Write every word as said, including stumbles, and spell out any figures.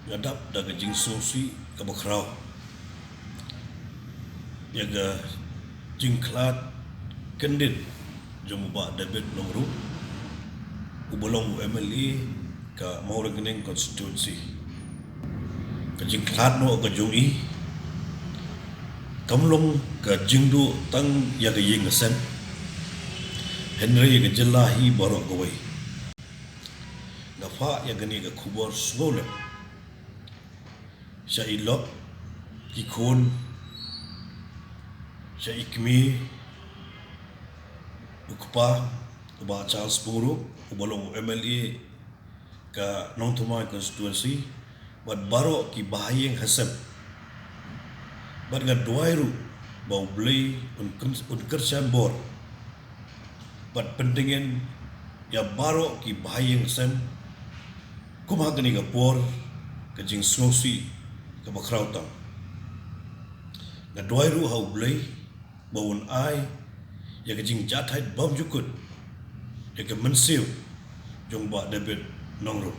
Nga dap da ka jingsngewsih kaba khraw ïa ka jingkhlad kyndit jong u Bah David Nongrum, uba long u M L A ka Mawryngkneng constituency. Ka jingkhlad noh ka jong i kam long ka jingduh tang ïa ka ïing ka sem, hynrei ïa ka jylla hi baroh kawei. Nga phah ïa kane ka khubor sngewlem sha i lok, ki khun, sha i kmie, u kpa, u Bah Charles Pyngrope, uba long u M L A ka Nongthymmai constituency, bad baroh ki bahaïing hasem. Bad nga duwai ruh ba U Blei un kyn-, un kyrshan bor bad pyntngen ïa baroh ki bahaïing hasem, kum ha kane ka por ka jingsngewsih kaba khraw tam. Nga duwai ruh ha U Blei ba un ai ïa ka jingjahthait bymjukut ïa ka mynsiem jong Bah David Nongrum.